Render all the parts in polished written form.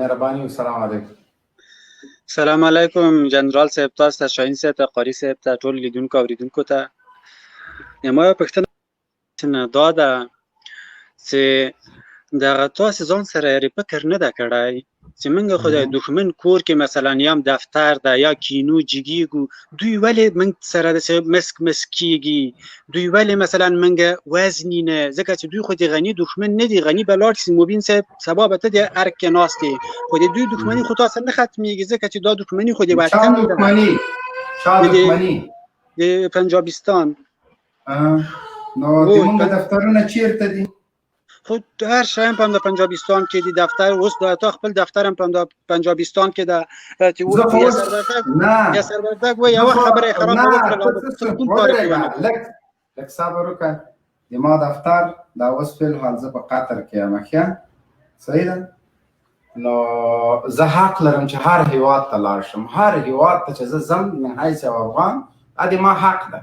مهرباني. السلام علیکم. سلام علیکم جنرال صاحب، تاسو ته، شاهین صاحب ته، قاری صاحب ته، ټول لیدونکو اوریدونکو ته. ما یو پوښتنه دا ده چې دغه تاسو ځان سره یې فکر نه ده کړی چې موږ خو د دښمن کور کې مثلا یا دفتر ده یا کینو جګیږو، دوی ولې موږ سره د مسک مسک کیږي؟ دوی ولې مثلا موږ وزني نه؟ ځکه چې دوی خو د غني دښمن نه دي. غني به لاړ شي، مبین صاحب سبا به ته د ارګ کې ناست یې، خو د دوی دښمني خو تاسو نه ختمیږي، ځکه چې دا دښمني خو د وطن ده. دښمني چا دښمني؟ د پنجابستان. نو د موږ دفترونه چیرته دي؟ خو هر شی هم په پنجابستان کې دي دفتر. اوس دا تا خپل دفتر هم په پنجابستان کې ده چې اوس یا سربردګ وای یو خبره خرابه وکړه. کوم کار کوي؟ لک لک صبر وکړه. د ما دفتر دا اوس فل حال زه په قطر کې یم. ښه، صحیح ده. نو زه حق لرم چې هر هیواد ته لاړ شم، هر هیواد ته چې زه ځم من حیث یو افغان، دا د ما حق ده،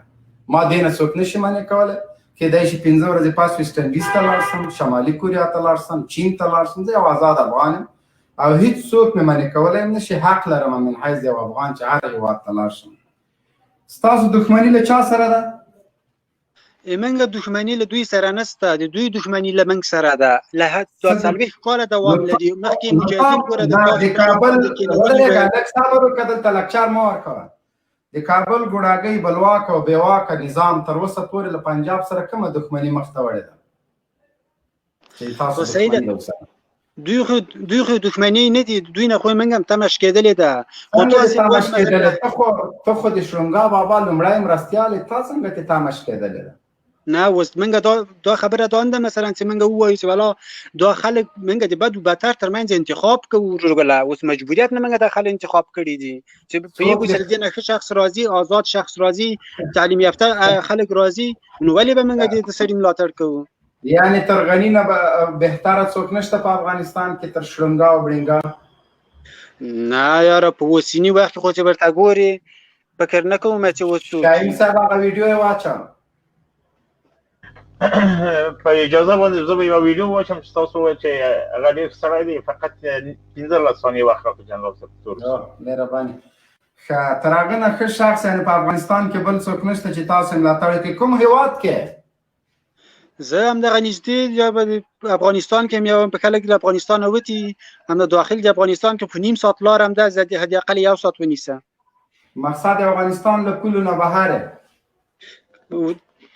ما دې نه څوک نشي منع کولی. کېدای شي 5 ورځې پس ویسټ انډیز ته لاړ شم، شمالي کوریا ته لاړ شم، چین ته لاړ شم. زه یو آزاد افغان یم او هیڅ څوک مې منع کولی هم نشي. حق لرم من حیث یو افغان چې هر هیواد ته لاړ شم. ستاسو دښمني له چا سره ده؟ موږ دښمني له دوی سره نسته، د دوی دښمني له موږ سره ده، له 40 کاله دوام لري. مخکې مجاهدین ګوره د کابل، ودرېږه لږ، صبر وکړه، دلته لکچر مه ورکوه. د کابل ګوډاګۍ بلواک او بېواکه نظام تر اوسه پورې له پنجاب سره کومه دښمني مخته وړې ده چې تاسو دښمني له دوی خو دښمني نه دي، دوی نه خو موږ هم تمه شکېدلې ده. خو تاسو تمه شکېدلې؟ ته خو د شړونګا بابا لومړی مرستیال، تا څنګه ته تمه شکېدلې ده؟ نه، اوس موږ دا خبره دا نه مثلا چې موږ ووایو چې ولا دا خلک، موږ د بد او بدتر ترمنځ انتخاب کوو ورورګله. اوس مجبوریت نه موږ دا خلک انتخاب کړي دي چې په یو چې دې نه ښه شخص راځي، آزاد شخص راځي، تعلیم یافته خلک راځي، نو ولې به موږ دې سړي ملاتړ کوو؟ یعنی تر غنی نه بهتره څوک نشته په افغانستان کې، تر شړنګا او بړنګا؟ نه یاره، په اوسني وخت خو چې ورته ګوري فکر نه کوم چې اوس څوک. شاهین صاحب، هغه ویډیو یې واچوه. په اجازه باندې زه به یوه ویډیو واچم چې تاسو ووایئ چې هغه ډېر سړی دی. فقط 15 ثانیې وخت راکړه جنرال صاحب. تور مهرباني. ښه، تر هغه نه ښه شخص یعنې په افغانستان کې بل څوک نشته چې تاسو ملاتړ کوي؟ کوم هیواد کې؟ زه هم دغه نږدې یا افغانستان کې یو په خلک د افغانستان وتی، هم د داخل د افغانستان کې، په نیم ساعت لار هم ده، زه د حد اقل یو ساعت ونیسه. مقصد افغانستان له پولو نه بهر؟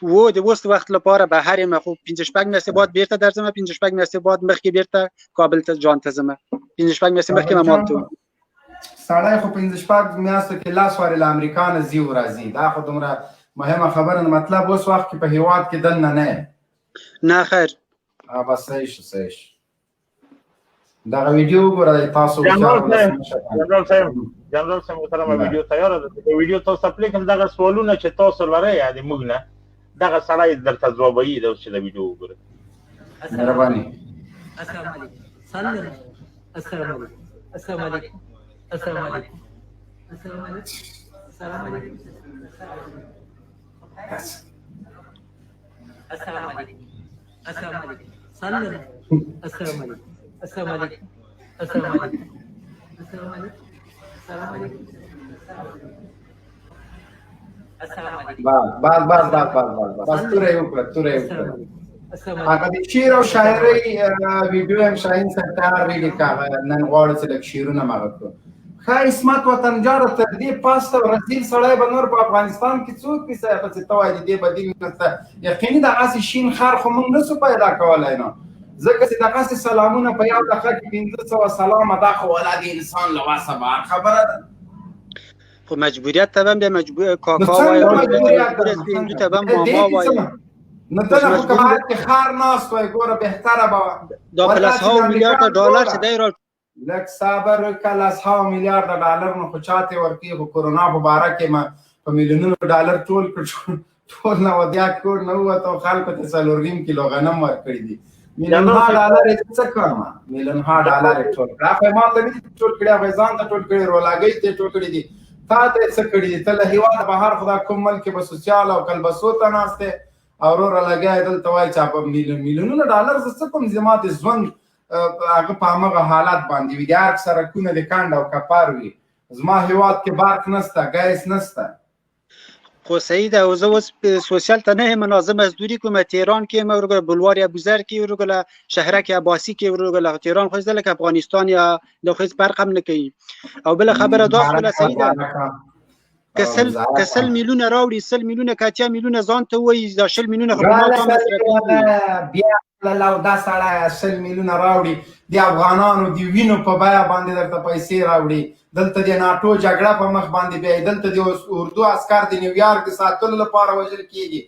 وو، د اوس وخت لپاره بهر یم، خو 5 شپږ میاشتې بعد بیرته درځم. 5 شپږ میاشتې بعد مخکې بیرته کابل ته جان ته ځم. 5 شپږ میاشتې مخکې ما مالته. سړی خو 5 شپږ میاشتو کې لاس وارې له امریکا نه ځي او راځي، دا خو دومره مهمه خبره نه. مطلب اوس وخت کې په هیواد کې دننه نه؟ نه خیر. بس صحیح شو، صحیح شو. دغه ویډیو وګوره تاسو. جنرال صاحب، جنرال صاحب محترم، ویډیو تیار ده. د ویډیو تاسو پلی کوم دغه سوالونه چې تاسو لرئ یعنی موږ نه دغه سړی درته ځوابوي دا چې د ویډیو وګورئ. مهرباني. السلام علیکم، سلام، السلام علیکم، السلام علیکم، السلام علیکم، السلام علیکم، السلام علیکم، السلام علیکم، السلام علیکم، سلام، السلام علیکم، السلام علیکم، السلام علیکم، السلام علیکم، السلام علیکم، السلام علیکم. بس بس بس بس بس بس، توره یې وکړه، توره یې وکړه. هغه د شعر او شاعرۍ ویډیو هم شاهین صاحب تیار ریډي که. هغه نن غواړو چې لږ شعرونه هم هغه کړو. ښه عصمت وطنجاره، تر دې پاسته او رزیل سړی به نور په افغانستان کې څوک وي صاحب چې ته وایې د دې بدیل نشته؟ یقیني دغسې شین خر خو موږ نه سو پیدا کولی، نو ځکه چې دغسې سلامونه په یو دقیقه کې 500 سلامه، دا خو ولا د انسان له وسه بهر خبره ده. خو مجبوریت ته به مجبور کاکا وای، مجبور ته به ماما وای. نو ته خو که بهر کې خر ناست وای ګوره بهتره به وه. دا په لسهاو میلیارډ ډالر چې دی را لږ صبر وکړه. لسهاو میلیارډ ډالر نو خو چاته ورکوي؟ خو کرونا په باره کې ما په میلیونونو ډالر ټول کړ، ټول نه ودیا کور نه ووت او خلکو ته 4.5 کیلو غنم ورکړي دي. میلیونها ډالر یې څه کړم؟ میلیونها ډالر یې ټول کړ، هغه ما ته نه دي ټول کړي، هغه ځان ته ټول کړي، رولاګۍ ته ټول کړي دي. تا ته یې څه کړي دي؟ ته له هېواده بهر خدا کوم ملک کې به سوسیال او کلبسو ته ناست دی او وروره لګیا دلته وایي چې په میلیونونه ډالر زه څه کوم؟ زما د ژوند هغه په همغه حالت باندې وي، د ارګ سرکونه د کنډ او کپر وي. زما هیواد کې برق نسته، ګیس نسته. خو صحیح ده. او زه اوس سوسیال ته نه یم، زه مزدوري کوم، تهران کې یم ورګله، بلوار ابوذر کې ورګله، شهرک عباسي کې ورګله. تهران خو لکه افغانستان یا د خو هیڅ فرق هم نه کوي. او بل خبره دا سوله صحیح ده، کسل میلیونه راوړي، 100 میلیونه کاتیا میلیونه ځان ته وایي، دا 20 میلیونه خو ما ته مصرفېږي. بیا لو دا سړی 20 میلیونه راوړي، د افغانانو د وینو په بیه باندې درته پیسې راوړي. دلته د ناټو جګړه په مخ باندې بیایي، دلته د اردو عسکر د نیویارک د ساتلو لپاره وژل کېږي،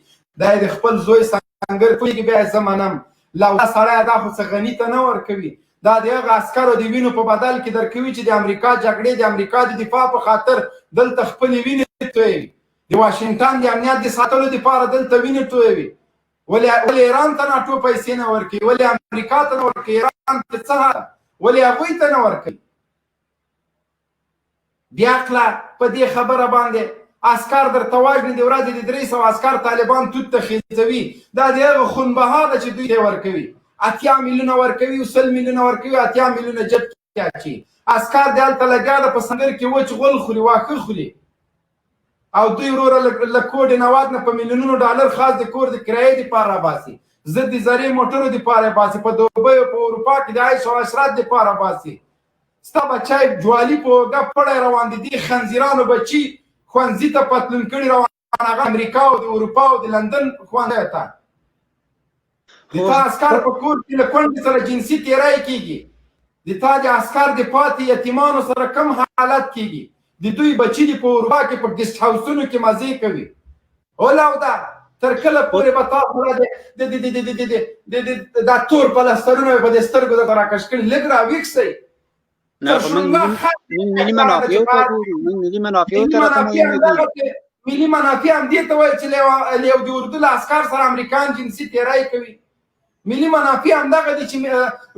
دا د خپل زوی سنګر پوهېږي. بیا زه منم لو دا سړی دا خو څه غني ته نه ورکوي، دا د هغه عسکرو د وینو په بدل کې درکوي چې د امریکا جګړې د امریکا د دفاع په خاطر دلته خپلې وینې تویوي، د واشنګټن د امنیت د ساتلو لپاره دلته وینې تویوي. ولې ایران ته ناټو پیسې نه ورکوي؟ ولې امریکا ته نه ورکوي؟ ایران ته څه ولې هغوی ته نه ورکوي؟ بیا عقله په دې خبره باندې عسکر درته وژني، د ورځې د 300 عسکر طالبان توت ته خېزوي. دا د هغه خونبها ده چې دوی ته ورکوي، 80 میلیونه ورکوي او 100 میلیونه ورکوي، 80 میلیونه جب کې اچي. عسکر د هلته لګیا ده په سنګر کې وچ غول خوري، واښه خوري، او دوی وروره له کوډې نواد نه په میلیونونو ډالر خاص د کور د کرایې دپاره باسي، ضد د زرې موټرو دپاره باسي، په دوبۍ او په اروپا کې د عیش او عشرت دپاره باسي. ستا بچی جوالي په اوږه پړی روان دي، دې خنزیرانو بچي ښوونځي ته پتلون کړي روان، هغه امریکا او د اروپا او د لندن ښوونځیو ته. د تا عسکر په کور کې له کونډې سره جنسي تیری کېږي، د تا د عسکر د پاتې یتیمانو سره کم حالت کېږي، د دوی بچي دي په اروپا کې په ګیسټ هاوسونو کې مزې کوي. اولاوده تر کله پورې به تا سره د دا تور پلسترونه په دې سترګو درته راکش کړي؟ لږ راویښ سئ. نه، موږ ملي منافعو ته ګورو، موږ ملي منافعو ته راته مهم دي. ملي منافع هم دې ته وایي چې له یو د اردو له عسکر سره امریکان جنسي تیری کوي. ملي منافع هم دغه دي چې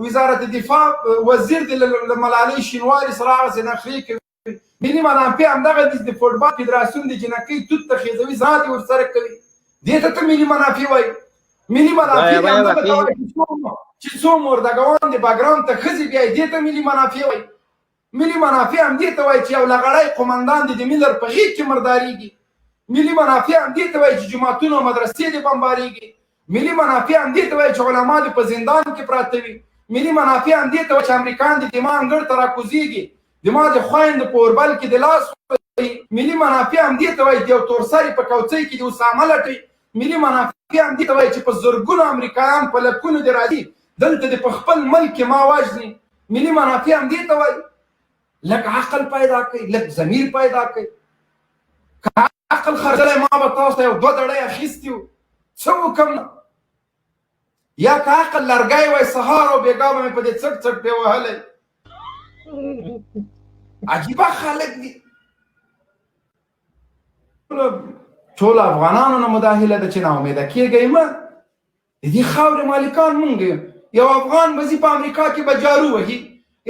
وزارت دفاع وزیر دې له ملالۍ شینواري سره هغسې نخرې کوي. ملي منافع هم دغه دي چې د فوټبال فدراسیون د جنکۍ توت ته خېزوي، زنا دې ورسره کوي. دې ته ته ملي منافع وایي؟ ملي منافع دې همدغه ته وایي چې څو مردګوان د بګرام ته ښځې بیایي، دې ته ملي منافع وایي؟ ملي منافع هم دې ته وایي چې یو لغړی قومندان دې د میلر په غېږ کې مردارېږي. ملي منافع هم دې ته وایي چې جوماتونه او مدرسې دې بمبارېږي. ملي منافع هم دې ته وایي چې علما دې په زندان کې پراته وي. ملي منافع هم دې ته وایي چې امریکان دې د ما انګړ ته راکوزېږي، د ما د خویندو په اوربل کې د لاس وهي. ملي منافع هم دې ته وایي چې یو تورسری په کوڅۍ کې د اسامه لټوي. ملي منافع هم دې ته وایي چې په زرګونو امریکایان په لکونو دې راځي دلته دې په خپل ملک کې ما وژني. ملي منافع هم دې ته وایي لږ عقل پیدا کړئ، لږ ضمیر پیدا کړئ. که عقل خرڅلی ما به تاسو ته یو دوه دړۍ اخیستي وو، څه وکړم؟ یا که عقل لرګی وای سهار او بېګا به مې په دې څټ څټ پرې وهلی. عجیبه خلک دي. ټول افغانانو نه مو دا هیله ده چې ناامیده کېږئ مه. د دې خاورې مالکان مونږ یو. یو افغان به ځي په امریکا کې به جارو وهي،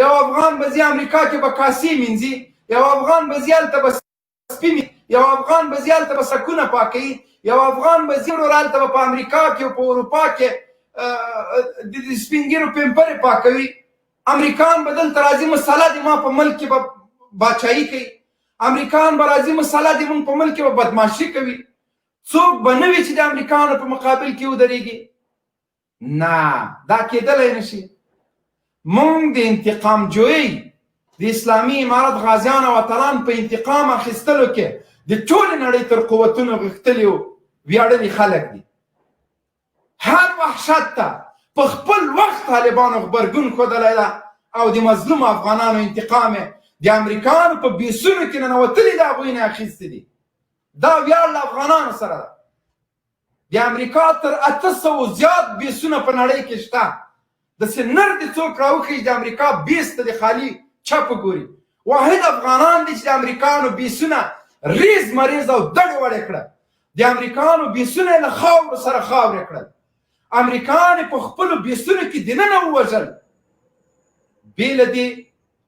یو افغان به ځي امریکا کې به کاسې مینځي، یو افغان به ځي هلته به سپي مینځي، یو افغان به ځي هلته به سکونه پاکوي، یو افغان به ځي وروره هلته به په امریکا کې او په اروپا کې د سپینږیرو پیمپرې پاکوي. امریکان به دلته راځي مسله د ما په ملک کې به باچایي کوي، امریکان به راځي مسله د مونږ په ملک کې به بدماشي کوي. څوک به نه وي چې د امریکانو په مقابل کې ودرېږي؟ نه، دا کېدلی نه شي. مونږ د انتقام جویۍ د اسلامي امارت غازیان او اتلان په انتقام اخیستلو کې د ټولې نړۍ تر قوتونو غښتلي او ویاړلي خلک دي. هر وحشت ته په خپل وخت طالبانو غبرګون ښودلی ده او د مظلومو افغانانو انتقام یې د امریکانو په بیسونو کې ننوتلي د هغوی نه اخیستي دي. دا ویاړ له افغانانو سره ده. د امریکا تر 800 زیات بیسونه په نړۍ کې شته. داسې نر دې څوک راوښیي چې د امریکا بیس ته د خالي چپ وګوري. واحد افغانان دي چې د امریکانو بیسونه ریز مریز او دړې وړې کړل. د امریکانو بیسونه یې له خاورو سره خاورې کړل. امریکان یې په خپلو بیسونو کې دننه ووژل، بې له دې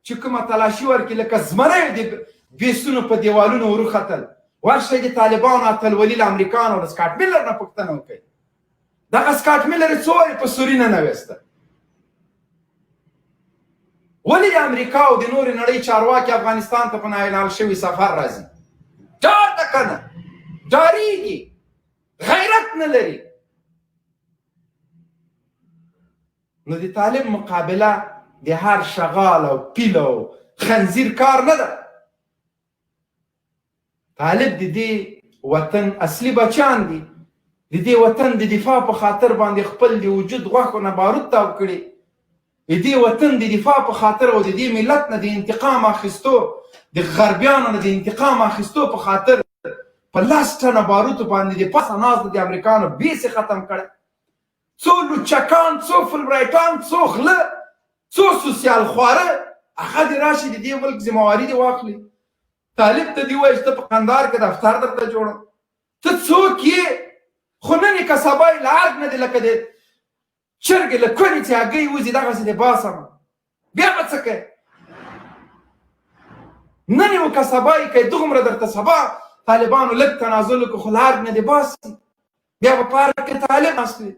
چې کومه تلاشي ورکړي، لکه زمری د بیسونو په دیوالونو وروختل. ورشئ د طالبانو اتلولي له امریکانو له سکاټ میلر نه پوښتنه وکړئ. دغه سکاټ میلر یې څو وارې په سوري ننوېسته. ولې د امریکا او د نورې نړۍ چارواکي افغانستان ته په نااعلان شوي سفر راځي؟ ډار ده که نه؟ ډارېږي، غیرت نه لري. نو د طالب مقابله د هر شغال او پیل او خنزیر کار نه ده. طالب د دې وطن اصلي بچیان دي، د دې وطن د دفاع په خاطر باندې خپل د وجود غوښو نه بارود تاو کړي، د دې وطن د دفاع په خاطر او د دې ملت نه د انتقام اخیستو، د غربیانو نه د انتقام اخیستو په خاطر په 10 ټنه باروتو باندې د پاسه ناست د امریکانو بیس ختم کړی. څو لوچکان، څو فلبرایټان، څو غله، څو سوسیال خواره، هغه دې راشي د دې ملک ذمهواري دې واخلي. طالب ته دې ووایي چې ته په قندهار کې دفتر درته جوړم، ته څوک یې؟ خو نن یې که سبا یې له ارګ نه دې لکه د چرګې له کونې چې هګۍ وځي دغسې دې باسم، بیا به څه کوې؟ نن یې وکه سبا یې کوې، دغومره درته سبا طالبانو لږ تنازل وکړو، خو له ارګ نه دې باسي، بیا به په ارګ کې طالب ناست وي.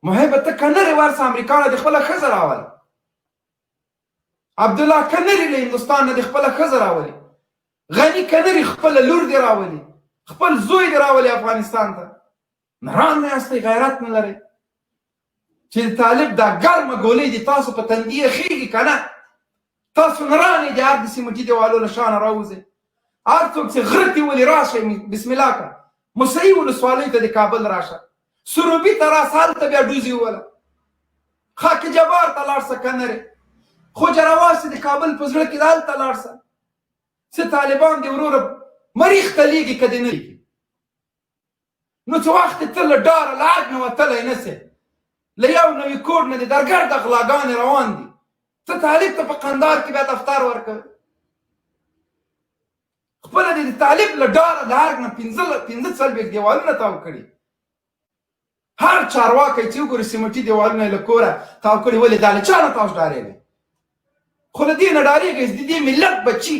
محبه ته که نرې ورسه امریکا نه دې خپله ښځه راوله، عبدالله که نرې له هندوستان نه دې خپله ښځه راولي، غني که نرې خپله لور دې راولي، خپل زوی دې راولي افغانستان ته. نران نه یاستئ، غیرت نه لرئ چې طالب دا ګرمه ګولۍ دې تاسو په تندي یې خېږي که نه؟ تاسو نران یې د هر د سیمټي دیوالو له شانه راوځئ، هر څوک چې غره ته ولي راشئ، بسم الله که مسیح ولسوالۍ ته د کابل راشه، سروبي ته راسه، هلته بیا ډوزې ووله، خاک جبار ته لاړ سه که نرې، خو جراواسې د کابل په زړه کې ده هلته لاړ سه. څه طالبان دې وروره مریخ ته لیږي که دې نه لیږي؟ نو څه وخت ته له ډاره له ارګ نه وتلی نه سې، له یو نوي کوډ نه دې درګرده غلاګانې روان دي، ته طالب ته په قندهار کې بیا دفتر ورکوې. خپله دې د طالب له ډاره له ارګ نه 45 دیوالونه تاو کړي. هر چارواکی چې وګوري سیمټي دیوالونه یې له کوره تاو کړي. ولې دا له چا نه تاسو ډارېږئ؟ خو له دې نه ډارېږئ چې د دې ملت بچي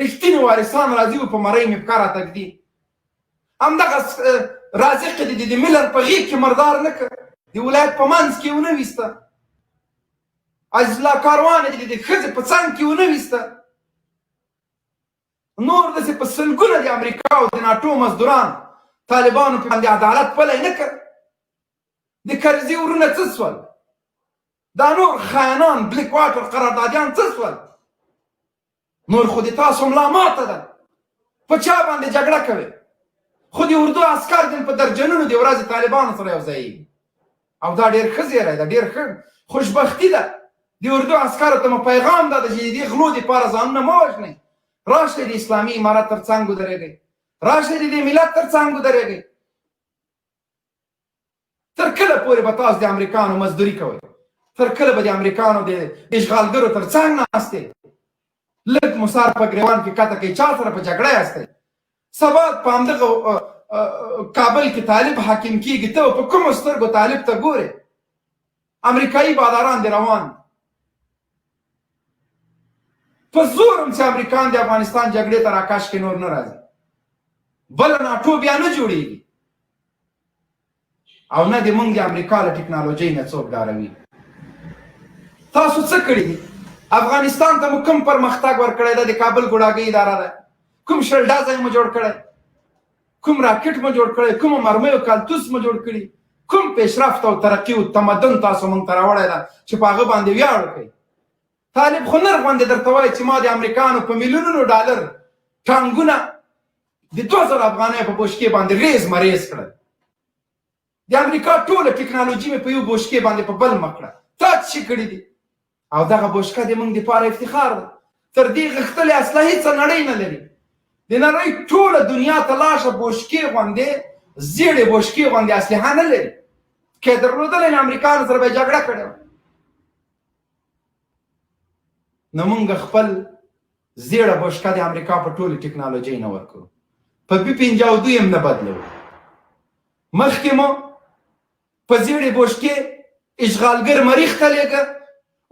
رښتیني وارثان راځي او په مرۍ مې پښه راته ږدي. همدغه رازق دې د ملر په غېږ کې مردار نه کړ، د ولایت په منځ کې ونه ویسته، عزیزالله کاروان دې د ښځې په څنګ کې ونه ویسته. نور داسې په سلګونه د امریکا او د ناټو مزدوران طالبانو په باندې عدالت پلی نه کړ. د کرزي ورونه څه سول؟ دا نور خاینان بلیک واټر قراردادیان څه سول؟ نور خو د تاسو ملا ماته ده، په چا باندې جګړه کوي؟ خو د اردو عسکر دې په درجنونو د ورځې طالبانو سره یو ځای، او دا ډېر ښه زیری ده، ډېر ښه خوشبختي ده. د اردو عسکرو ته مو پیغام دا ده چې د دې غلو دپاره ځانونه مه وژنئ، راشئ د اسلامي امارت تر څنګ ودرېږئ، راشئ د دې ملت تر څنګ ودرېږئ. تر کله پورې به تاسو د امریکانو مزدوري کوئ؟ تر کله به د امریکانو د اشغالګرو تر څنګ ناست یئ؟ لږ مو سر په ګریوان کې کته کوي، چا سره په جګړه یاستئ؟ سبا په همدغه کابل کې طالب حاکم کیږي، ته په کومو سترګو طالب ته ګورې؟ امریکایي باداران دې روان دي په زور هم چې امریکان د افغانستان جګړې ته راکش کې نور نه راځي، بله ناټو بیا نه جوړیږي، او نه د مونږ د امریکا له ټکنالوژۍ نه څوک ډاروي. تاسو څه کړي دي؟ افغانستان ته مو کوم پرمختګ ورکړی ده؟ د کابل ګوډاګۍ اداره ده، کوم 20 ډزه مو جوړ کړی، کوم راکټ مو جوړ کړی، کوم مرمۍ او کالتوس مو جوړ کړي، کوم پیشرفت او ترقي او تمدن تاسو مونږ ته راوړی ده چې په هغه باندې ویاړ وکړئ؟ طالب خو نر غوندې درته وایي چې ما د امریکانو په میلیونونو ډالر ټانګونه د 2000 افغانیو په بوشکې باندې ریز مریز کړل، د امریکا ټوله ټکنالوژي مې په یو بوشکې باندې په بل مخ کړه، تا څه کړي دي؟ او دغه بوشکه د موږ دپاره افتخار ده. تر دې غښتلې اسلحې څه نړۍ نه لري. د نړۍ ټوله دنیا ته لاړ شه، بوشکې غوندې زیړې بوشکې غوندې اسلحه نه لري. که یې درلودلی نو امریکانو سره به یې جګړه کړې وه. نو موږ خپل زیړه بوشکه د امریکا په ټولې ټکنالوژۍ نه ورکوو، په بي 52 یې هم نه بدلوو. مخکې مو په زیړې بوشکې اشغالګر مریخ ته لېږه،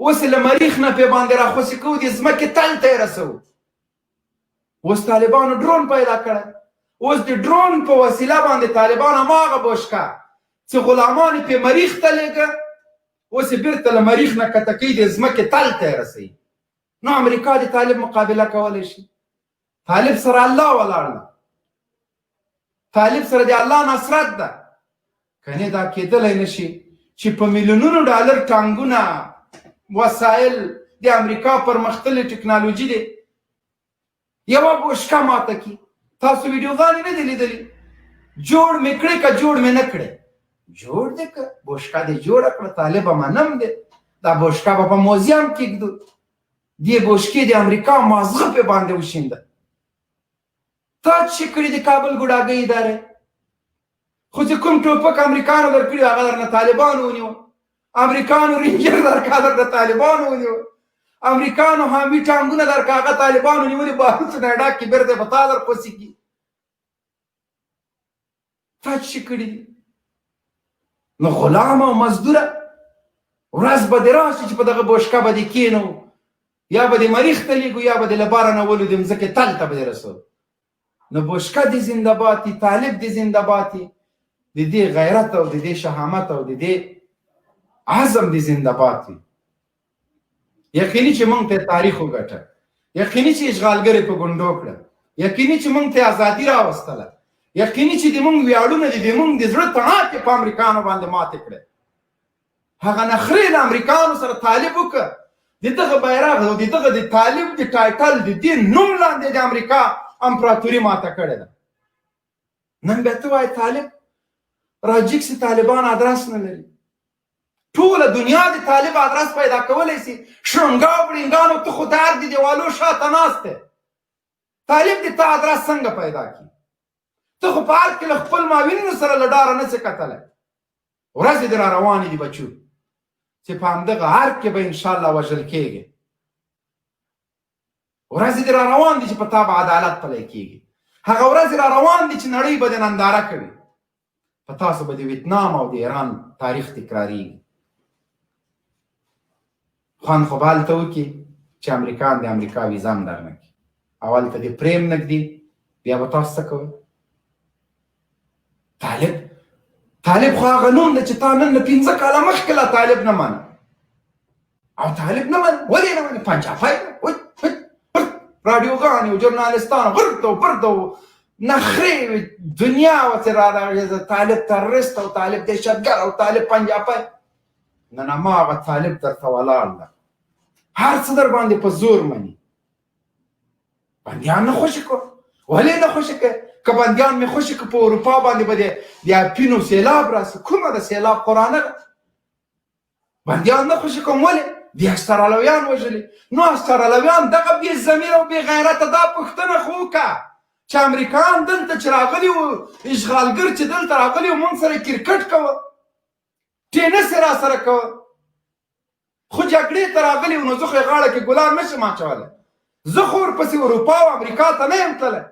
اوس یې له مریخ نه پې باندې راخوسې کوو، د ځمکې تل ته یې رسوو. اوس طالبانو ډرون پیدا کړی، اوس د ډرون په وسیله باندې طالبان هماغه بوشکه چې غلامان یې پې مریخ ته لېږه، اوس یې بېرته له مریخ نه کته کوي، د ځمکې تل ته یې رسوي. نو امریکا د طالب مقابله کولی شي؟ طالب سره الله ولاړ ده، طالب سره د الله نصرت ده. کنې دا کېدلی نه شي چې په میلیونونو ډالر ټانګونه، وسایل، د امریکا پرمختللې ټکنالوژي دی، یوه بوشکه ماته کړي. تاسو ویډیوګانې نه دي لیدلې؟ جوړ مې کړې که جوړ مې نه کړې؟ جوړ دې که، بوشکه دې جوړه کړه، طالبه منم دې، دا بوشکه به په موزیم کې ږدو. دې بوشکې د امریکا مازغه پې باندې وشینده. تا چې کړي د کابل ګوډاګۍ ادارې، خو چې کوم ټوپک امریکانو درکړي هغه درنه طالبانو ونیو، امریکانو رینجر درکا درنه طالبانو ونیو، امریکانو حامی ټانګونه درکا هغه طالبانو نیولي، باروتو نه ډک کړي، بېرته په تا در خوسي کړي. تا چې کړي دي؟ نو غلام او مزدوره ورځ به دې راشي چې په دغه بوشکه به دې کښېنو، یا به دې مریخ ته لېږو، یا به دې له باره نه ولو د مځکې تل ته به دې رسو. نو بوشکه دې زنده باد وي، طالب دې زنده باد وي، د دې غیرت او د دې شهامت او د دې عزم دې زنده باد وي. یقیني چې موږ ته تاریخ وګټه، یقیني چې اشغالګر یې په ګونډو کړه، یقیني چې موږ ته ازادي راوستله، یقیني چې د موږ ویاړونه دي، د موږ د زړه تڼاکې په امریکانو باندې ماتې کړې. هغه نخرې له امریکانو سره طالب وکړه، د دغه بیرغ او د دغه د طالب د ټایټل د دې نوم لاندې د امریکا امپراتوري ماته کړې ده. نن بیا ته وایې طالب راجیک سي، طالبان ادرس نه لري. ټوله دنیا د طالب ادرس پیدا کولی سي، شرنګا او بړنګانو ته خو د ارګ د دیوالو شاته ناست دی. طالب د تا ادرس څنګه پیدا کړي؟ ته خو په ارګ کې له خپل معاونینو سره له ډاره نه سې کتلی. ورځې دې را روانې دي بچو، چې په همدغه ارګ کې به انشاءالله وژل کېږي. ورځې دې را روان دي چې په تا به عدالت پلی کېږي. هغه ورځې را روان دي چې نړۍ به د ننداره کوي، په تاسو به د ویتنام او د ایران تاریخ تکراریږي. خوند خو به هلته وکړي چې امریکان د امریکا ویزه هم درنه کړي او هلته دې پرېم نه ږدي، بیا به تاسو څه کوئ؟ طالب طالب خو هغه نوم دی چې تا نن له 5 کاله مخکې لا طالب نه منه، او طالب نه منه. ولې نه منې؟ پنجابی راډیوګانې او ژورنالستان غرته او پرته او نخرې دنیا وه چې را راغلې، طالب تروریست او طالب دهشتګر او طالب پنجابی. نن هماغه طالب درته ولاړ ده، هر څه در باندې په زور مني. بندیان نه خوشې کړو، ولې نه خوشې کړې؟ که بندیان مې خوشې کړو په اروپا باندې به د اپینو سیلاب راسي. کومه د سیلاب قرانه ده؟ بندیان نه خوشې کوم، ولې؟ د استرالویان وژلي. نو استرالویان دغه بې ضمیر او بې غیرته دا پوښتنه خو وکړه چې امریکایان دلته چې راغلي وو، اشغالګر چې دلته راغلي وو، موږ سره کرکټ کوه، ټینس یې را سره کوه، خو جګړې ته راغلي وو، نو زه خو یې غاړه کې ګلان نه شم اچولی، زه خو ورپسې اروپا او امریکا ته نه یم تللی.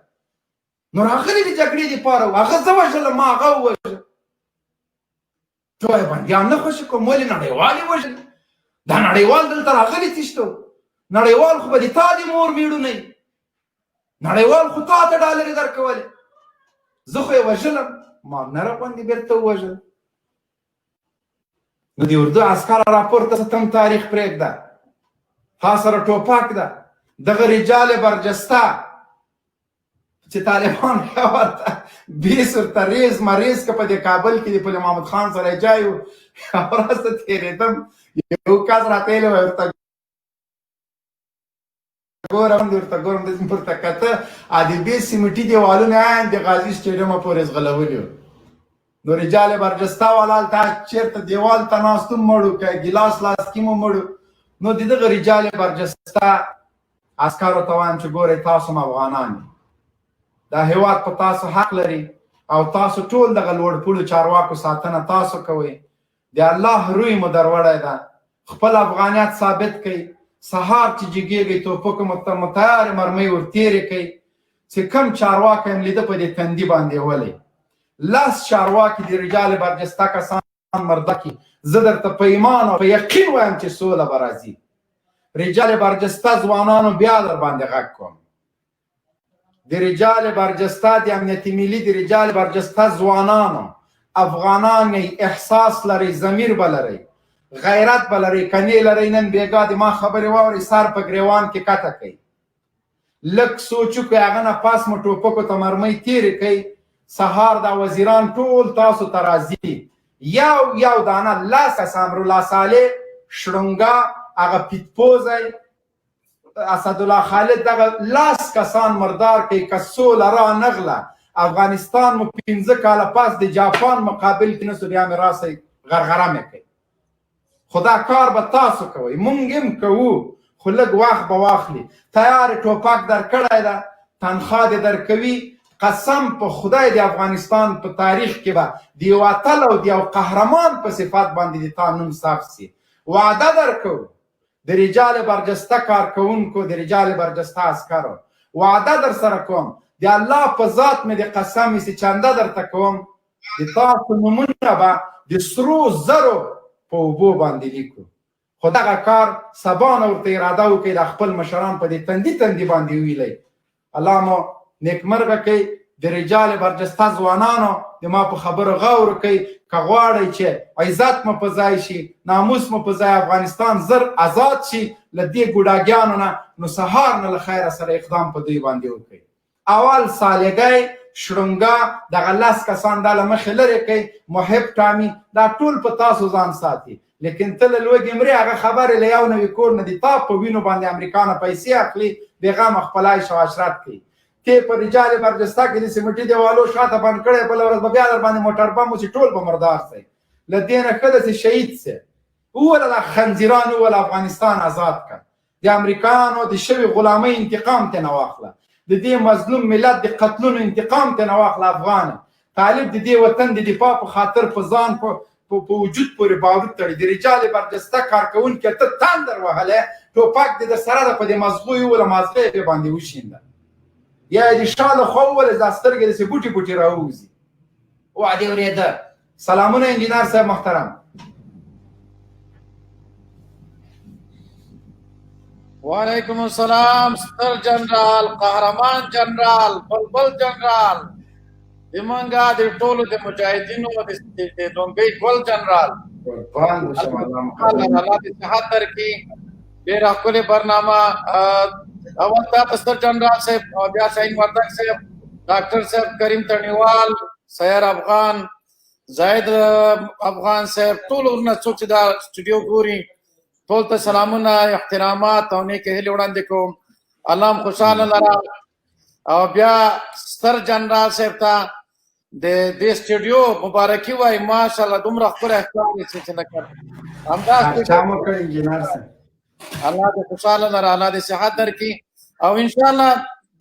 نو راغلي د جګړې دپاره وو، هغه زه وژلم، ما هغه ووژل. ته بندیان نه خوشې کوم، ولې نړیوال یې وژلي؟ دا نړیوال دلته راغلي څه شته؟ نړیوال خو به د تا د مور میړونه وي، نړیوال خو تا ته ډالرې درکولې. زه خو یې وژلم، ما نره غوندې بېرته ووژل. نو د اردو عسکر راپورته ستم تاریخ پرېږده، تا سره ټوپک ده، دغه رجال برجسته چې طالبان بیا ورته بیس ورته ریز مریز که په دې کابل کې د پل محمد خان سره جای و، ورځ ته تېرېدم، یو کس راته ویلي وایي ورته ګورم، ورته ګورم، داسې مې ورته کته، د بې سیمټي دیوالونه عین د غازي سټېډیمه پورې ځغلولي وو. نو رجال برجسته والا هلته چېرته دیوال ته ناست هم مړو، که ګیلاس لاس کې مو مړو. نو د دغه رجال برجسته عسکرو ته وایم چې ګورئ تاسو هم افغانان یئ، دا هیواد په تاسو حق لري او تاسو ټول دغه لوړپوړو چارواکو ساتنه تاسو کوئ، د الله روی مو دروړی ده، خپل افغانیت ثابت کړئ. سهار چې جګېږئ توپکو مو ته تیارې مرمۍ ور تېرې کړئ، چې کم چارواکی هم لیده په دې تندي باندې ولئ. 10 چارواکي د رجال برجسته کسان مرده کړي، زه درته په ایمان او په یقین وایم چې سوله به راځي. رجال برجسته ځوانانو بیا در باندې غږ کوم، د رجال برجسته د امنیتي ملي د رجال برجسته ځوانانو، افغانان یئ، احساس لرئ، ضمیر به لرئ. غیرت به لرئ که نې لرئ، نن بېګا د ما خبرې واورئ، سر په ګریوان کې کته کوي. لږ سوچ وکړئ، هغه نه پس مو ټوپکو ته مرمۍ تېرې کړئ. سهار دا وزیران ټول تاسو ته راځي، یو یو دانه لس کسه، امرالله صالح، شړنګا، هغه پیتپوزی، اسدالله خالد، دغه لس کسان مردار کوي. که سوله را نغله، افغانستان مو 5 کاله پس د جاپان مقابل کې نسو، بیا مې راسئ غرغره مې کوي. خو دا کار به تاسو کوئ، مونږ هم کوو، خو لږ وخت به واخلي. تیار ټوپک درکړی ده، تنخوا دې درکوي. قسم په خدای د افغانستان په تاریخ کې به د یو اتل او د یو قهرمان په صفت باندې د تا نوم ثبت سي. وعده درکوو د رجال برجسته کارکوونکو، د رجال برجسته عسکرو، وعده در سره کوم، د الله په ذات مې د قسم وي چنده درته کوم، د تاسو نومونه به د سرو زرو په اوبو باندې لیکو. خو دغه کار سبا نه ورته اراده وکړئ، د خپل مشران په دې تندي تندي باندې ویلی. الله مو نیکمرغه کوي. د رجال برجسته ځوانانو د ما په خبرو غور وکړئ. که غواړئ چې عزت مو په ځای شي، ناموس مو په ځای، افغانستان زر ازاد شي له دې ګوډاګیانو نه، نو سهار نه له خیره سره اقدام په دوی باندې وکړئ. اول سالګی، شړنګا، دغه لس کسان دا له مخې لرې کړئ. محب ټامي دا ټول په تاسو ځان ساتي، لیکن ته له لوږې مرې، هغه خبرې له یو نوي کور نه دي، تا په وینو باندې امریکا نه پیسې اخلي، بېغمه خپل عیش او عشرت کوي. ته په رجال برجسته کې د سیمټي دیوالو شاته بند کړی، بله ورځ به بیا در باندې موټر بم وسي، ټول به مردار سئ. له دې نه ښه ده چې شهید سې. ووله دا خنزیران، ووله افغانستان ازاد کړه، د امریکایانو د شوي غلامۍ انتقام ترې نه واخله، د دې مظلوم ملت د قتلونو انتقام ترې نه واخله. افغان طالب د دې وطن د دفاع په خاطر په ځان په وجود پورې باروت تړي. د رجال برجسته کارکوونکی ته تندر وهلی، ټوپک دې در سره ده، په دې مازغو یې ووله، مازغه یې پرې باندې وشینده، یا یې د شا له خوا ووله، دا سترګې داسې بوټي بوټي راووځي. وا دې ورېده. سلامونه انجینر صاحب محترم. وعلیکم السلام ستر جنرال، قهرمان جنرال، بلبل جنرال، زمونږه د ټولو د مجاهدینو د ډونګۍ ګل جنرال، الله دې صحت درکړي. ډېره ښکلې برنامه. اول تا ته ستر جنرال صاحب، او بیا شاهین وردګ صاحب، ډاکټر صاحب کریم تڼیوال، سیر افغان، زاهد افغان صاحب، ټول ورونه څوک چې دا سټوډیو ګوري، ټول ته سلامونه، احترامات او نیکې هیلې وړاندې کوم. الله مو خوشحاله لره. او بیا ستر جنرال صاحب ته د دې سټوډیو مبارکي وایي. ماشاءالله دومره ښکلی ښکاري چې نه کړ. همدا چا مو کړی انجینر صاحب؟ الله دې خوشحاله لره، الله دې صحت درکړي. او انشاءالله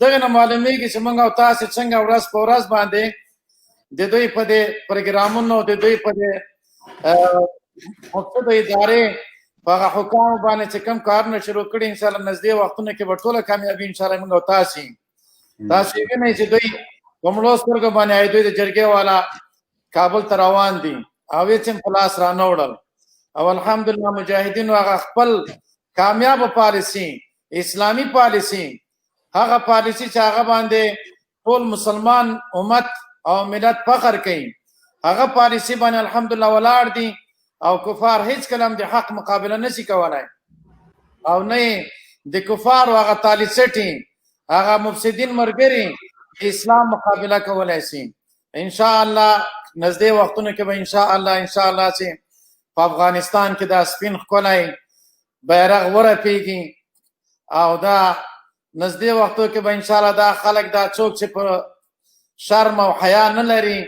دغه نه معلومیږي چې موږ او تاسې څنګه ورځ په ورځ باندې د دوی په دې پروګرامونو، د دوی په دې مقصد ادارې په هغه حکامو باندې چې کوم کارونه شروع کړي، انشاءالله نږدې وختونو کې به ټوله کامیابي انشاءالله موږ او تاسې تاسې وینئ چې دوی په مړو سترګو باندې دوی د جرګې والا کابل ته روان دي او هېڅ هم په لاس رانه وړل. او الحمدلله مجاهدینو هغه خپل کامیابه پالیسي، اسلامي پالیسي، هغه پالیسي چې هغه باندې ټول مسلمان امت او ملت فخر کوي، هغه پالیسي باندې الحمدلله ولاړ دي. او کفار هیڅ کله هم د حق مقابله نشي کولای، او نه د کفارو هغه تالیڅټي، هغه مفسدین مرګري اسلام مقابله کولای شي. ان شاء الله نږدې وختونو کې به ان شاء الله ان شاء الله چې په افغانستان کې دا سپین ښکلی بیرغ ورپیږي، او دا نږدې وختو کې به ان شاء الله دا خلک، دا څوک چې په شرم او حیا نه لري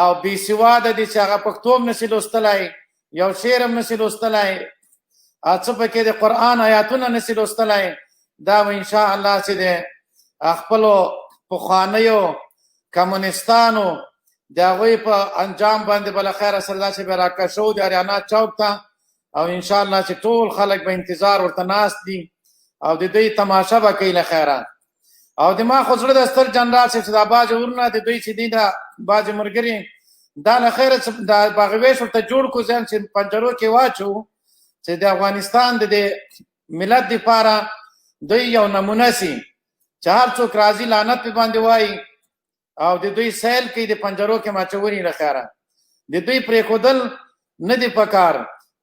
او بې سواده دي، چې هغه پښتو هم نشي لوستلی، یو شعر هم نشي لوستلی، څه پکې د قرآن آیاتونه نشي لوستلی، دا به ان شاء الله چې د خپلو پخوانیو کمونستانو د هغوی په انجام باندې به له خیره سره داسې به راکشو د اریانا چوک ته، او ان شاء الله چې ټول خلک به انتظار ورته ناست دي او د دوی تماشه به کوي له خیره. او د ما خو زړه د ستر جنرال صاحب چې دا بعضې ورونه د دوی چې دي، دا بعضې ملګري دا له خیره چې دا باغویش ورته جوړ کړو، ځان چې پنجرو کې واچو چې د افغانستان د دې ملت دپاره دوی یو نمونه سي، چې هر څوک راځي لعنت پې باندې وایي او د دوی سیل کوي، د پنجرو کې ماچوني له خیره. د دوی پرېښودل نه دي پکار.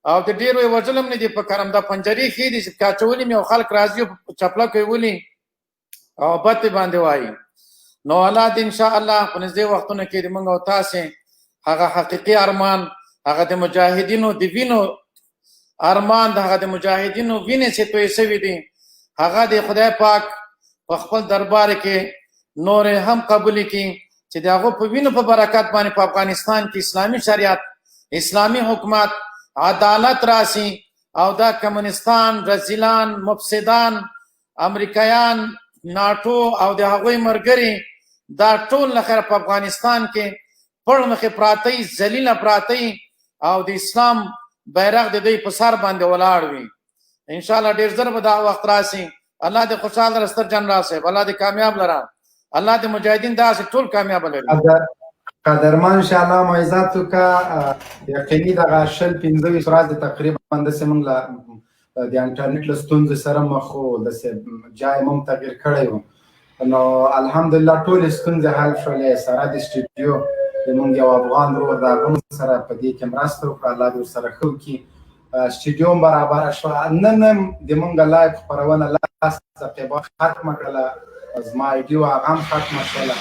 او د ډیرو یې وژل هم نه دي په کرم. دا پنجرې ښې دي چې کاچولي مې او خلک راځي په چپلکو یې ولي او بد باندې وایي. نو الله دې ان شاء الله په نږدې وختونو کې د موږ او تاسې هغه حقیقي ارمان، هغه د مجاهدینو د وینو ارمان، د هغه د مجاهدینو وینې چې توی شوې دي، هغه د خدای پاک په خپل دربار کې نور هم قبول کړي چې د هغو په وینو په برکت باندې په افغانستان کې اسلامي شریعت، اسلامي حکومت، عدالت راسي او دا کمونستان، رزیلان، مفسدان، امریکایان، ناټو او د هغوی مرګري دا ټول له خیره په افغانستان کې پړ مخې پراته، ذلیله پراته او د اسلام بیرغ د دوی په سر باندې ولاړ وي. ان شاء الله ډیر زر به دا وخت راسي. الله دې خوشحال لره ستر جنرال صاحب، الله دې کامیاب لره، الله دې مجاهدین داسې ټول کامیاب لري. قدرمن ان شاء الله معزت وکړه. یقیني دغه 20 25 ورځې تقریبا داسې موږ له د انټرنیټ له ستونزې سره مخ وو، داسې جای مو تغییر کړی و، نو الحمدلله ټولې ستونزې حل شولې. سره د سټوډیو د موږ یو افغان ورور د هغه سره په دې کې مرسته وکړه، الله دې ورسره ښه وکړي. سټوډیو هم برابره شوه. نن هم د موږ live خپرونه 10 دقیقې ختمه کړله، زما ID هغه هم ختمه شوله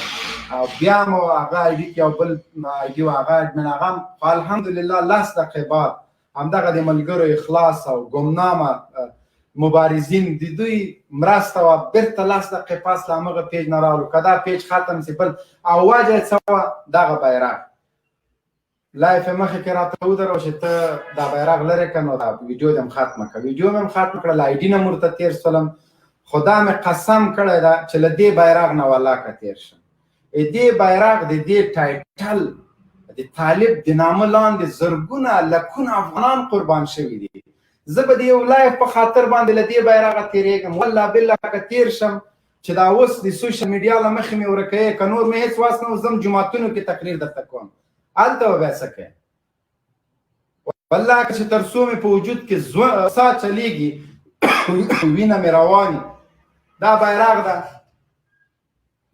او بیا مو هغه ID کې یو بل ID هغه admin هغه هم، خو الحمدلله 10 دقیقې بعد همدغه د ملګرو اخلاص او ګمنامه مبارزین د دوی مرسته وه، بیرته 10 دقیقې پس له همغه page نه راغلو. که دا page ختم سي بل او وجه یې څه وه؟ دغه بیرغ live یې مخې کې راته ودروه چې ته دا بیرغ لرې که نو دا ویډیو دې هم ختمه کړه. ویډیو مې هم ختمه کړه، له ID نه هم ورته تېر سولم. خو دا مې قسم کړی ده چې له دې بیرغ نه ولاکه تېر شم. دې بیرغ د دې title د طالب د نامه لاندې زرګونه لکونه افغانان قربان شوي دي. زه به د یو live په خاطر باندې له دې بیرغه تېرېږم، والله بالله که تېر شم چې دا اوس د social media له مخې مې ورکوې، که نور مې هېڅ واس نه و، زه هم جوماتونو کې تقریر درته کوم، هلته به بیا څه کوې؟ والله که چې تر څو مې په وجود کې ساه چلېږي، وینه مې رواني، دا بیرغ ده،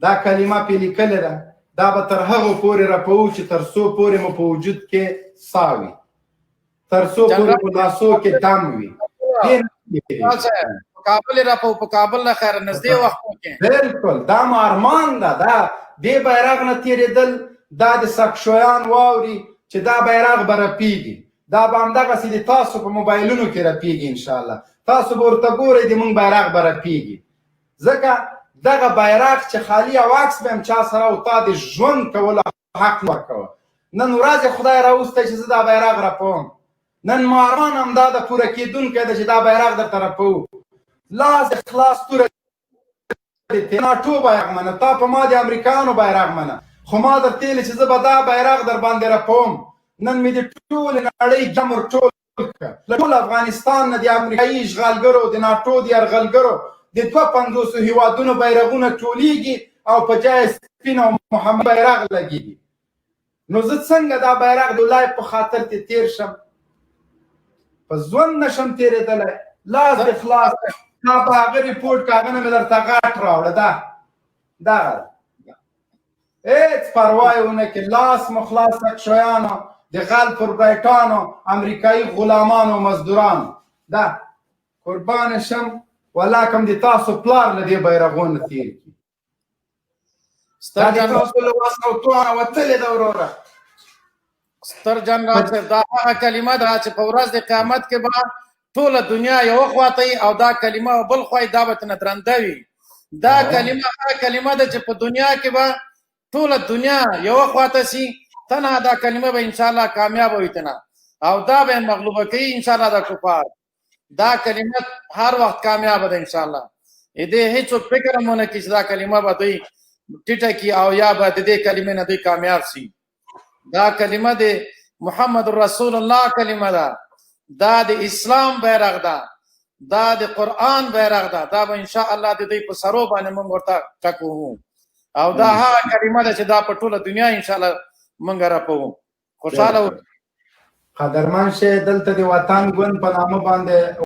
دا کلمه پې لیکلې ده، دا به تر هغو پورې رپوو چې تر څو پورې مو په وجود کې ساه وي، تر څو پورې په لاسو کې دم وي. کابل را په کابل نه خیر نږدې وخت کې بالکل دا مو ارمان ده. دا دې بیرغ نه تېرېدل، دا د سکشویان واوري چې دا بیرغ به رپېږي، دا به همدغسې د تاسو په موبایلونو کې رپېږي انشاءالله. تاسو به ورته ګورئ د موږ بیرغ به رپېږي، ځکه دغه بیرغ چې خالي او عکس به هم چا سره او تا د ژوند کولو حق نه ورکوه. نن ورځ خدای راوستی چې زه دا بیرغ رپوم، نن مو ارمان همدا د پوره کېدونکی ده چې دا بیرغ درته رپوو. لاس د خلاص توره دې ناټو بیرغ منه، تا په ما د امریکایانو بیرغ منه، خو ما درته ویلي چې زه به دا بیرغ در باندې رپوم. نن مې د ټولې نړۍ جمع ورټول کړه، له ټول افغانستان نه د امریکایي اشغالګرو، د ناټو د یرغلګرو، د 52 هیوادونو بیرغونه ټولېږي او په جای سپین او محمد بیرغ لګېږي. نو زه څنګه دا بیرغ د live په خاطر ترې تېر شم؟ په ژوند نشم تېرېدلی. لاس دې خلاص، تا په هغه رپورټ که هغه نه مې درته غټ راوړه، دا دغه هېڅ پروا یې ونه کړي. لاس مو خلاص کړه د غل پر برایټانو، امریکایي غلامانو، مزدورانو، دا قربان شم ولا کوم د تاسو پلار له دې بیرغونو تېر کړي. دا د تاسو له وس او توانه وتلې ده وروره. ستر جنرال صاحب، دا هغه کلمه ده چې په ورځ د قیامت کې به ټوله دنیا یو خواته او دا کلمه بل خوا، دا به ترنه درنده وي. دا کلمه هغه کلمه ده چې په دنیا کې به ټوله دنیا یو خواته سي، تنها دا کلمه به ان شاء الله کامیاب وي تنها، او دا به مغلوبه کوي ان شاء الله دا کفار. دا کلمه هر وخت کامیاب ده ان شاء الله. دې هیڅ فکر هم نه کوي چې دا کلمه به دوی ټیټه کی او یا به د دې کلمې نه دوی کامیاب سي. دا کلمه د محمد رسول الله کلمه ده، دا د اسلام بیرغ ده، دا د قرآن بیرغ ده، دا به ان شاء الله د دوی په سرو باندې موږ ورته ټک وهو. او دا هغه کلمه ده چې دا په ټوله دنیا ان شاء الله موږ راپوو. خوشاله قدرمن شئ. دلته د وطن ګوند په نامه باندې